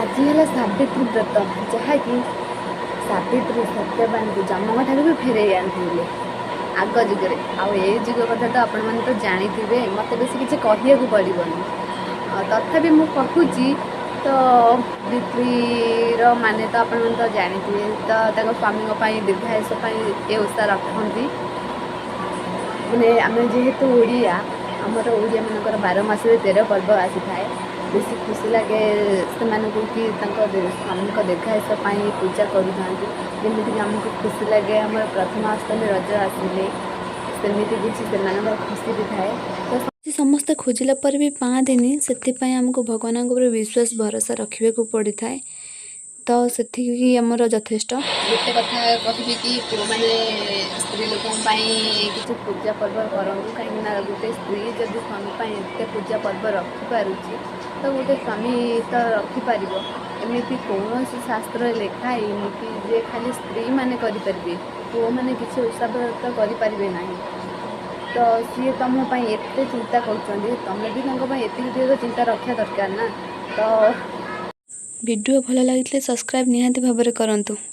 ଆଜି ହେଲା ସାବିତ୍ରୀ ବ୍ରତ, ଯାହାକି ସାବିତ୍ରୀ ସତ୍ୟବାନଙ୍କୁ ଯମଙ୍କ ଠାରୁ ବି ଫେରେଇ ଆଣିଥିଲେ ଆଗ ଯୁଗରେ। ଆଉ ଏ ଯୁଗ କଥା ତ ଆପଣମାନେ ତ ଜାଣିଥିବେ, ମୋତେ ବେଶୀ କିଛି କହିବାକୁ ପଡ଼ିବନି। ଆଉ ତଥାପି ମୁଁ କହୁଛି ତ, ସାବିତ୍ରୀର ମାନେ ତ ଆପଣମାନେ ତ ଜାଣିଥିବେ। ତ ତାଙ୍କ ସ୍ୱାମୀଙ୍କ ପାଇଁ, ଦୀର୍ଘାୟୁଷ ପାଇଁ ଏ ଓଷା ରଖନ୍ତି। ମାନେ ଆମେ ଯେହେତୁ ଓଡ଼ିଆ, ଆମର ଓଡ଼ିଆମାନଙ୍କର 12 ମାସରେ 13 ପର୍ବ ଆସିଥାଏ। ବେଶୀ ଖୁସି ଲାଗେ ସେମାନଙ୍କୁ କି ତାଙ୍କ ସ୍ୱାମୀଙ୍କ ଦୀର୍ଘାୟୁଷ ପାଇଁ ପୂଜା କରୁଥାନ୍ତି। ଯେମିତିକି ଆମକୁ ଖୁସି ଲାଗେ ଆମର ପ୍ରଥମାଷ୍ଟମୀ, ରଜ ଆସିଲେ, ସେମିତି କିଛି ସେମାନଙ୍କର ଖୁସି ବି ଥାଏ ତ। ସମସ୍ତେ ଖୋଜିଲା ପରେ ବି ପାଆନ୍ତିନି। ସେଥିପାଇଁ ଆମକୁ ଭଗବାନଙ୍କ ଉପରେ ବିଶ୍ୱାସ, ଭରସା ରଖିବାକୁ ପଡ଼ିଥାଏ। ତ ସେତିକି ଆମର ଯଥେଷ୍ଟ। ଗୋଟେ କଥା କହିବି କି ପୁଅମାନେ ସ୍ତ୍ରୀ ଲୋକଙ୍କ ପାଇଁ କିଛି ପୂଜା ପର୍ବ କରନ୍ତୁ, କାହିଁକିନା ଗୋଟେ ସ୍ତ୍ରୀ ଯଦି ସ୍ୱାମୀ ପାଇଁ ଏତେ ପୂଜା ପର୍ବ ରଖିପାରୁଛି, ତ ଗୋଟେ ସ୍ୱାମୀ ତ ରଖିପାରିବ। ଏମିତି କୌଣସି ଶାସ୍ତ୍ରରେ ଲେଖା ହେଇନି କି ଯେ ଖାଲି ସ୍ତ୍ରୀମାନେ କରିପାରିବେ, ପୁଅମାନେ କିଛି ଓଷା ବ୍ରତ କରିପାରିବେ ନାହିଁ। ତ ସିଏ ତୁମ ପାଇଁ ଏତେ ଚିନ୍ତା କରୁଛନ୍ତି, ତୁମେ ବି ତାଙ୍କ ପାଇଁ ଏତିକି ଟିକେ ତ ଚିନ୍ତା ରଖିବା ଦରକାର ନା ତ। ଭିଡ଼ିଓ ଭଲ ଲାଗିଥିଲେ ସବସ୍କ୍ରାଇବ୍ ନିହାତି ଭାବରେ କରନ୍ତୁ।